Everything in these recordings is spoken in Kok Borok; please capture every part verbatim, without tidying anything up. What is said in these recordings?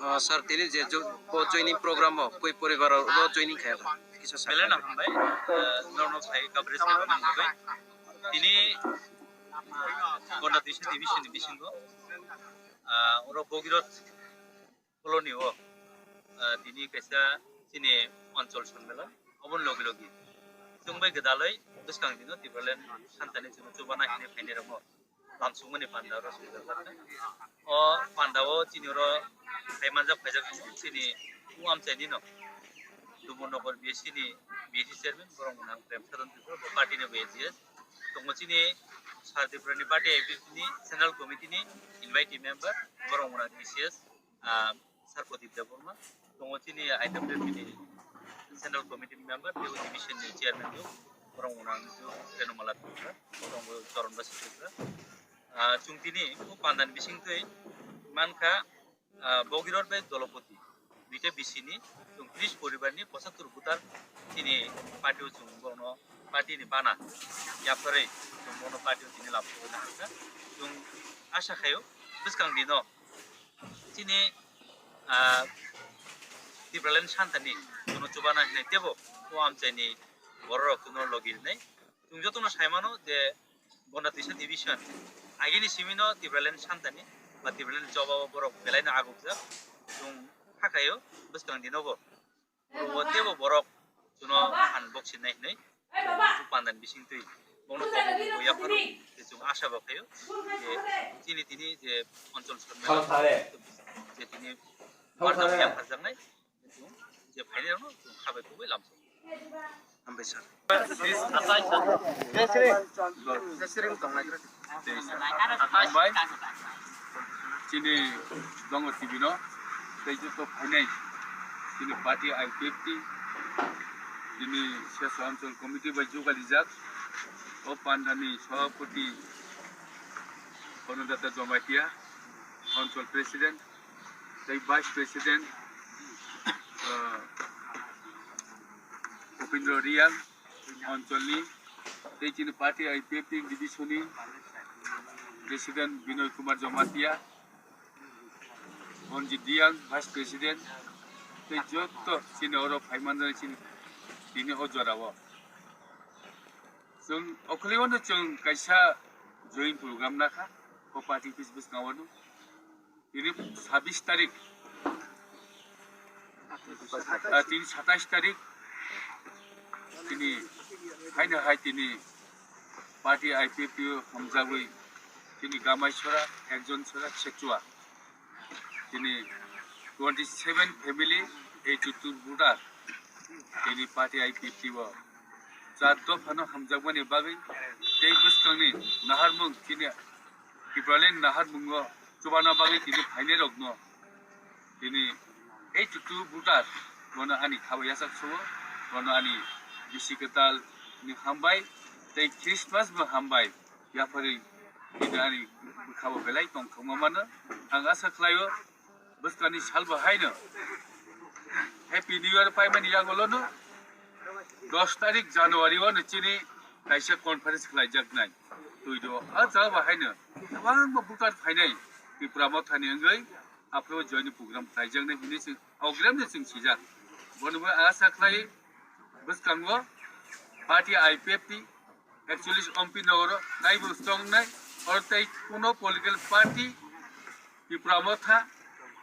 Ah, sir, tini je jo-, bo joining program o koi poribar o joining khe kisa sa. Belai no hambai, eh, norno phai coverage khe nang bai. Tini Gonda Disa division ni bisingo, ah, oro Bogirot colony o, ah, tini kaisa chini Anchal Sonmela, obon logi logi. Chwng bai gwdalwi bwskang dino Tipraland santani chwngno chubana hinwi phainai rokno lamsukmani panda oro swijak. O panda o chini oro phai manjak phaijak tongo chini u amchaini no Dumbur Nokor B S C ni B S C chairman borok mwnang Prem Sadan Tripura bo party ni bo A G S tongo chini Sar Tripura ni party I P F T ni central committee ni invitee member borok mwnang T C S ah, Sir Pradip Debbarma, tongo chini I W F T ni Central Committee member, tei o division ni chairman rok, borok mwnang rok Renumola Tripura, borok bo Choron Basi Tripura. Ah, chwng tini o pandani bisingtwi mankha, ah, Bogirot bai Dolopoti, duita B C ni, chwng tris poribar ni pochattor voter chini party o chwng borokno party ni bana yapharwi chwng bono party o tini lamsogwi naharkha. Chwng asha khaio bwskang dino chini, ah, Tipraland santani chwngno chubana hinwi teibo o amchaini bororok chwngno logi rwnai. Chwng jotono sai mano je Gonda Twisa division agini simino Tipraland santani ba Tipraland choba o borok belaino agukjak. Chwng hakhaio bwskang dinobo. Oro o teibo borok chwngno phan boksinai hinwi chwng pandani bisingtwi bono kobo kobo yapharo je chwng asha bo khaio je chini tini je Anchal Sonmela je tini warta bo yapharjaknai chwng je phainairokno chwng khabai kubui lamsao. Hambai sir. Hambai. Chini Dongo T V no tei joto phainai chini party I P F T, chini Seswa Anchal Committee bai jugalijak. O pandani Sabhapati Anodata Jamatia, Anchal President, tei Vice President, ah, Upendra Reang, Anchal ni, tei chini party I P F T division ni President Binoy Kumar Jamatia, Ranjit Reang, Vice President, tei joto chini oro phaimanjak chini tini o jora o. Chwng okhliwano chwng kaisa joint program nakha, o party office bwskango no. Tini sabis tarik, ah, tini satais tarik, tini haino hai tini party I P F T o hamjagwi tini Gamai sora, ekjon sora, Sechua. Tini twenty seven family, eighty two voter, tini party I P F T o. Char dophano hamjakmani bagwi tei bwskangni naharmung tini Tipraland naharmungo chubana bagwi tini phainairokno tini eighty two voter bono ani khabo yachak sugo, bono ani bisi kwtal ni hambai tei Christmas bo hambai yapharwi tini ani bwkhabo belai tongthokma mano. Ang asa khlaio bwskangni salbo haino Happy New Year paimani yagulono dos tarik January o no chini kaisa conference khlaijaknai. Twido a jaga bo haino kwbangma voter phainai Tipra Mothani wngwi aphuru joini program khlaijaknai hinwi chwng awgremno chwng sijak. Bono bo asa khlai bwskango party I P F T, actually Ompi nogoro naibo tongnai, oro tei kuno political party, Tipra Motha,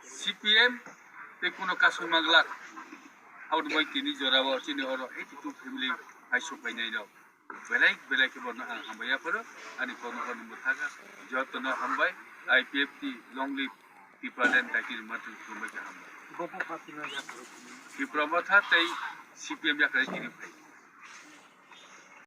C P M, tei kuno kasui manglak. Aboni bai tini jorao chini oro eighty two family hai sokphainai rok. Belai belai khe bono ang hambai yapharo, ani kono kono mwthaka, jotono hambai, I P F T, long live Tipraland, daikini matwi khulumbai khe hambai. Bo bo party no yapharo khulumbai. Tipra Motha tei C P M yakhai tini phai.